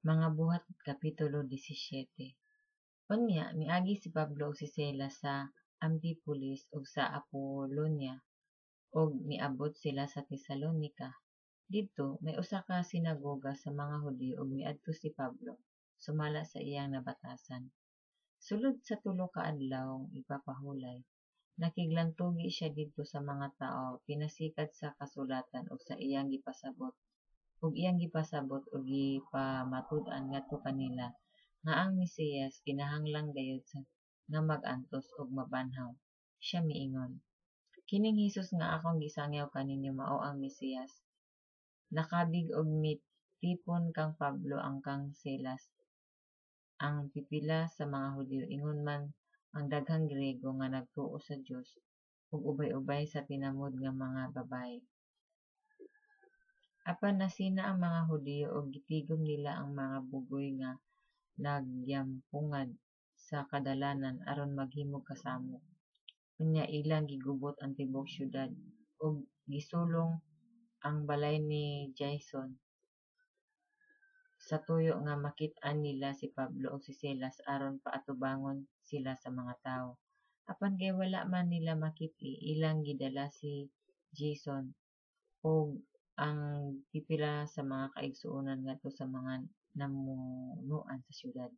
Mga Buhat kapitulo 17. Unya miagi si Pablo ug si Silas sa Amfipolis ug sa Apolonia ug miabot sila sa Tesalonica. Didto may usa ka sinagoga sa mga Hudiyo ug miadto si Pablo, sumala sa iyang nabatasan. Sulod sa 3 ka adlaw igpapahulay, nakiglantugi siya didto sa mga tawo pinasikad sa kasulatan ug sa iyang gipasabot ug iyang gipasabot ug gipamatud-an ngadto kanila nga ang Mesiyas kinahanglan gayud nga mag-antos ug mabanhaw. Siya miingon, "Kining Hesus nga akong gisangyaw kaninyo mao ang Mesiyas." Nakabig og mitipon kang Pablo ug kang Silas ang pipila sa mga Hudiyo ingon man ang daghang Griego nga nagtuo sa Dios ug ubay-ubay sa tinamod nga mga babaye. Apan nasina ang mga Hudiyo ug gitigom nila ang mga bugoy nga nagyampungad sa kadalanan aron maghimog kasamok. Unya ilang gigubot ang tibuok syudad ug gisulong ang balay ni Jason sa tuyo nga makit-an nila si Pablo ug si Silas aron paatubangon sila sa mga tawo. Apan kay wala man nila makit-i, ilang gidala si Jason ug ang pipila sa mga kaigsuonan ngadto sa mga namunoan sa syudad.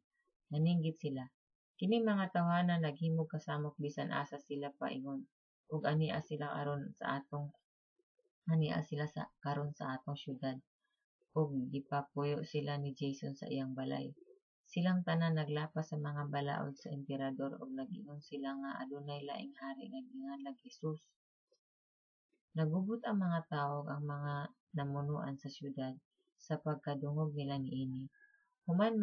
Naninggit sila, "Kining mga tawhana naghimog kasamok bisan asa sila paingon, ug ania sila karon sa atong syudad ug gipapuyo sila ni Jason sa iyang balay." Silang tanan naglapas sa mga balaod sa emperador ug nag-ingon sila nga adunay laing hari nga ginganlag Jesus. Nagubot ang mga tawo ug ang mga namunoan sa syudad sa pagkadungog nila niini. Human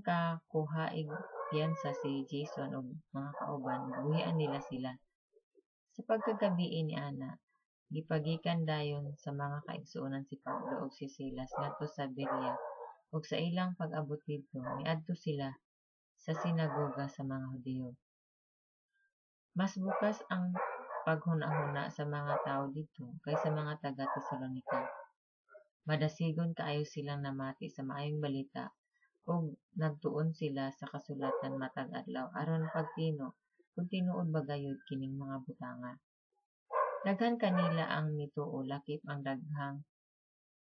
kakuhaig piyansa si Jason ug mga kauban, gibuhian nila sila. Sa pagkagabii niana, gipagikan dayon sa mga kaigsuonan si Pablo ug si Silas ngadto sa Berea, ug sa ilang pag-abot didto, miadto sila sa sinagoga sa mga Hudiyo. Mas bukas ang paghunahuna sa mga tawo didto kaysa mga taga Tesalonica. Madasigon kaayo silang namati sa Maayong Balita ug nagtuon sila sa kasulatan matag adlaw aron pagtino kon tinuod ba gayud kining mga butanga. Daghan kanila ang mituo lakip ang daghang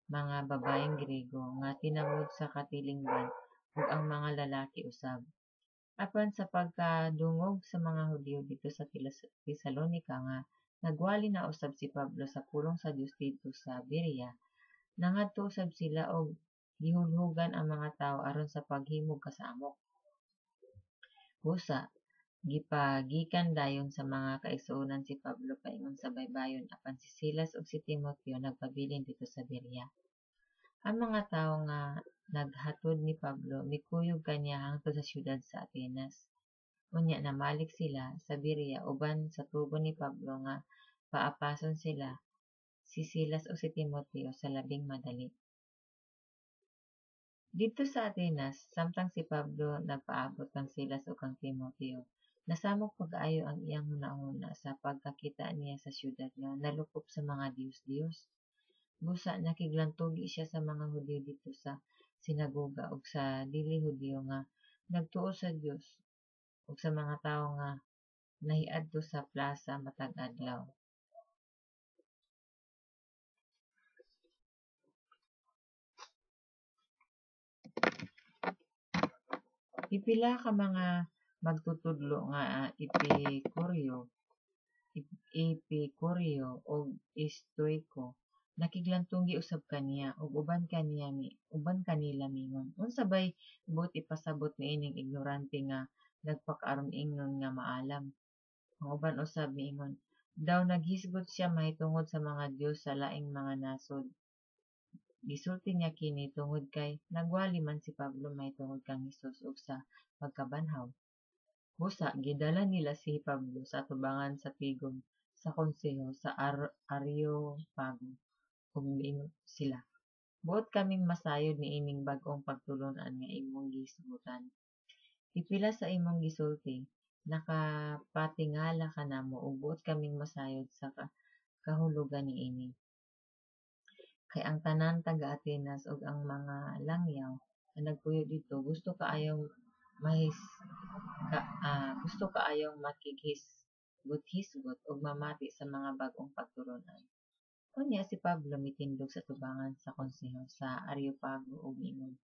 mga babayeng Griego nga tinamod sa katilingban ug ang mga lalaki usab. Apan sa pagkadungog sa mga Hudiyo didto sa Tesalonica nga nagwali na usab si Pablo sa pulong sa Dios didto sa Berea, nangadto usab sila ug gihulhogan ang mga tawo aron sa paghimog kasamok. Busa, gipagikan dayon sa mga kaigsuonan si Pablo paingon sa baybayon apan si Silas ug si Timoteo nagpabilin didto sa Berea. Ang mga tawo nga naghatod ni Pablo mikuyog kaniya hangtod sa syudad sa Atenas. Unya namalik sila sa Berea uban sa tugon ni Pablo nga paapason sila si Silas ug si Timoteo sa labing madali. Didto sa Atenas, samtang si Pablo nagpaabot kang Silas ug kang Timoteo, nasamok pag-ayo ang iyang hunahuna sa pagkakita niya sa syudad nga nalukop sa mga diyos-diyos. Busa nakiglantugi siya sa mga Hudiyo didto sa sinagoga ug sa dili Hudiyo nga nagtuo sa Dios ug sa mga tawo nga nahiadto sa plasa matag adlaw. Pipila ka mga magtutudlo nga Epikureo ug Estoyko nakiglantugi usab kaniya, ug uban kanila miingon, "Unsa bay buot ipasabot niining ignorante nga nagpakaaron ingnon nga maalam?" Ang uban usab miingon, "Daw naghisgot siya mahitungod sa mga diyos sa laing mga nasod." Gisulti niya kini tungod kay nagwali man si Pablo mahitungod kang Hesus ug sa pagkabanhaw. Busa gidala nila si Pablo sa atubangan sa tigom sa konseho sa Areopago ug miingon sila, "Buot kaming masayod niining bag-ong pagtulon-an nga imong gihisgutan. Pipila sa imong gisulti nakapatingala kanamo ug buot kaming masayod sa kahulugan niini." Kay ang tanan taga-Atenas ug ang mga langyaw nga nagpuyo didto gusto kaayong makighisgothisgot ug mamati sa mga bag-ong pagtulon-an. Unya si Pablo mitindog sa atubangan sa konseho sa Areopago ug miingon,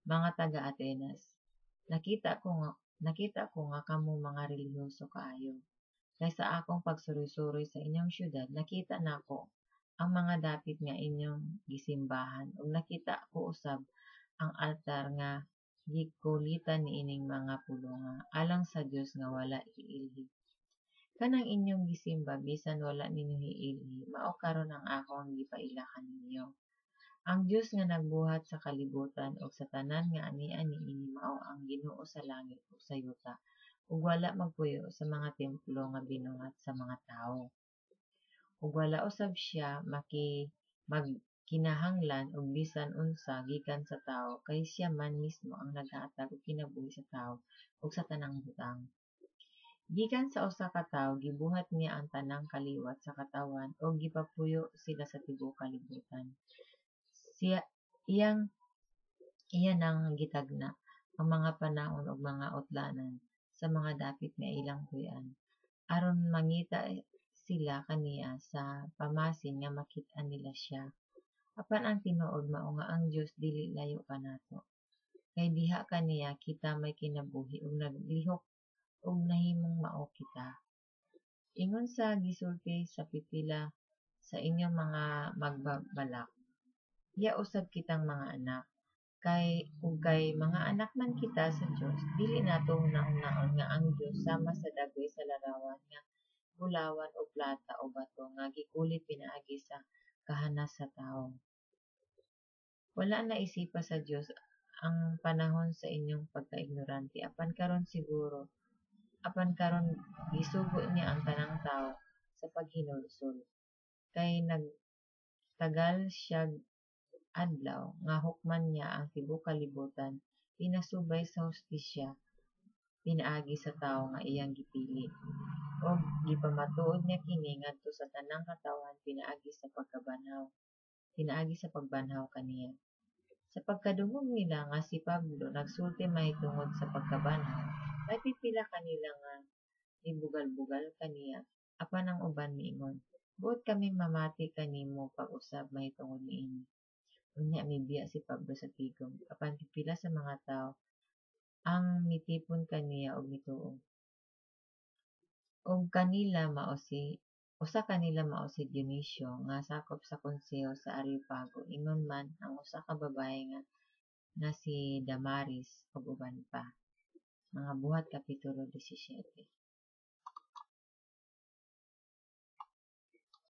"Mga taga-Atenas, nakita ko nga kamo mga relihiyoso kaayo. Kay sa akong pagsuroy-suroy sa inyong syudad nakita nako ang mga dapit nga inyong gisimbahan ug nakita ko usab ang altar nga gikulitan niining mga pulong nga, 'Alang sa Dios nga wala hiilhi.' Kanang inyong gisimba bisan wala ninyo hiilhi, mao karon ang akong gipaila kaninyo. Ang Dios nga nagbuhat sa kalibutan ug sa tanan nga ania niini mao ang Ginoo sa langit ug sa yuta, ug wala magpuyo sa mga templo nga binuhat sa mga tawo. Ug wala usab siya magkinahanglan og bisan unsa gikan sa tawo, kay siya man mismo ang naghatag og kinabuhi sa tawo ug sa tanang butang. Gikan sa usa ka tawo gibuhat niya ang tanang kaliwat sa katawhan ug gipapuyo sila sa tibuok kalibutan. Siya iyang iya nang gitagna ang mga panahon ug mga utlanan sa mga dapit nga ilang puy-an, aron mangita sila kaniya sa pamasin nga makit-an nila siya. Apan ang tinuod mao nga ang Dios dili layo kanato. Kay diha kaniya kita may kinabuhi ug naglihok ug nahimong mao kita. Ingon sa gisulti sa pipila sa inyong mga magbabalak, iya usab kitang mga anak. Kay ug kay mga anak man kita sa Dios, dili nato hunahunaon nga ang Dios sama sa dagway sa larawan nga bulawan o plata o bato nga gikulit pinaagi sa kahanas sa tawo. Wala naisipa sa Dios ang panahon sa inyong pagkaignorante, apan karon gisugo niya ang tanang tawo sa paghinulsol. Kay nagtagal siyag adlaw nga hukman niya ang tibuok kalibutan pinasubay sa hustisya pinaagi sa tawo nga iyang gipili. Ug gipamatuod niya kini ngadto sa tanang katawhan pinaagi sa pagbanhaw kaniya." Sa pagkadungog nila nga si Pablo nagsulti mahitungod sa pagkabanhaw, may pipila kanila nga mibugal-bugal kaniya, apan ang uban miingon, "Buot kaming mamati kanimo pag-usab mahitungod niini." Unya mibiya si Pablo sa tigom, apan pipila sa mga tawo ang mitipon kaniya ug mituo. Ug kanila mao si Usa kanila mao si Dionisio, nga sakop sa konseho sa Areopago, ingon man ang usa ka babaye nga si Damaris, ug uban pa. Mga Buhat kapitulo 17.